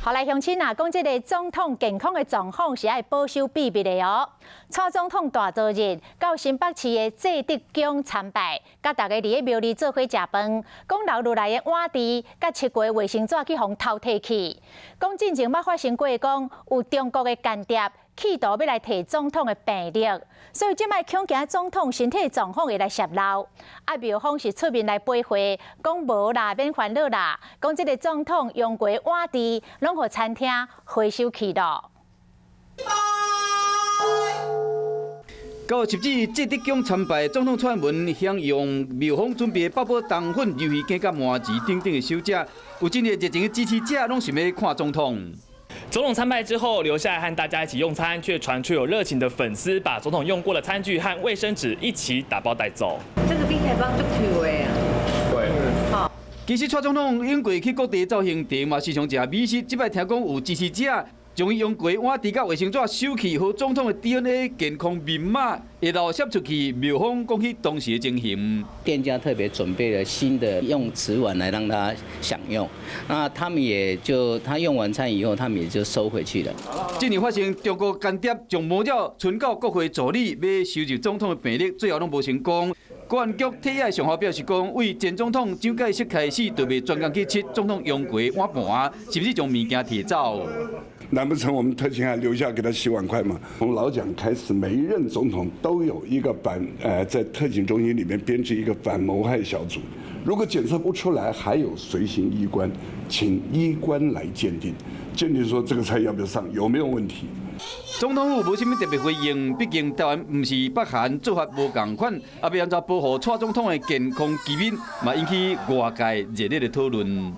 好來，鄉親啊，講這个總統健康的狀況是愛保守秘密的哦。蔡總統大昨日到新北市的濟德宮參拜，佮大家佇咧廟裡做伙食飯，講留落來的碗箸佮七個衛生紙去予偷提去。講進前捌發生過，講有中國的間諜企圖欲來提總統的病歷，所以這擺恐驚總統身體狀況會來洩露。啊，廟方是出面來回話，講無啦，免煩惱啦。講這个總統用過碗箸，攏予餐廳回收去咯。9月10日，濟德宮參拜總統蔡英文，享用廟方準備的八寶冬粉、魷魚羹佮麻糍等等的小食，有真濟熱情的支持者攏想欲看總統。總統參拜之後，留下來和大家一起用餐，卻傳出有熱情的粉絲把總統用過的餐具和衛生紙一起打包帶走。這個比起來幫足臭的啊！對，好。其實蔡總統永過去各地走行程嘛，時常食美食。這擺聽講有支持者將伊用過碗箸佮衛生紙收去，予總統的 DNA 健康密碼會漏洩出去，廟方講起當時的情形。店家特別準備了新的用瓷碗來讓他享用，那他們也就他用完餐以後，他們也就收回去了。這年發生中國間諜將魔鳥傳到國會助理，欲收集總統的病歷，最後攏無成功。國安局退役上校表示講，對前總統蔣介石開始，就袂專工去測總統用過碗盤，甚至將物件提走。難不成我們特勤還留下給他洗碗筷嗎？從老蔣開始，每一任總統都有一個反，在特勤中心裡面編制一個反謀害小組。如果檢測不出來，還有隨行醫官，請醫官來鑑定，鑑定說這個菜要不要上，有沒有問題。總統府無啥物特別回應，畢竟台灣毋是北韓，做法無仝款，啊欲按怎保護蔡總統的健康機密，嘛引起外界熱烈的討論。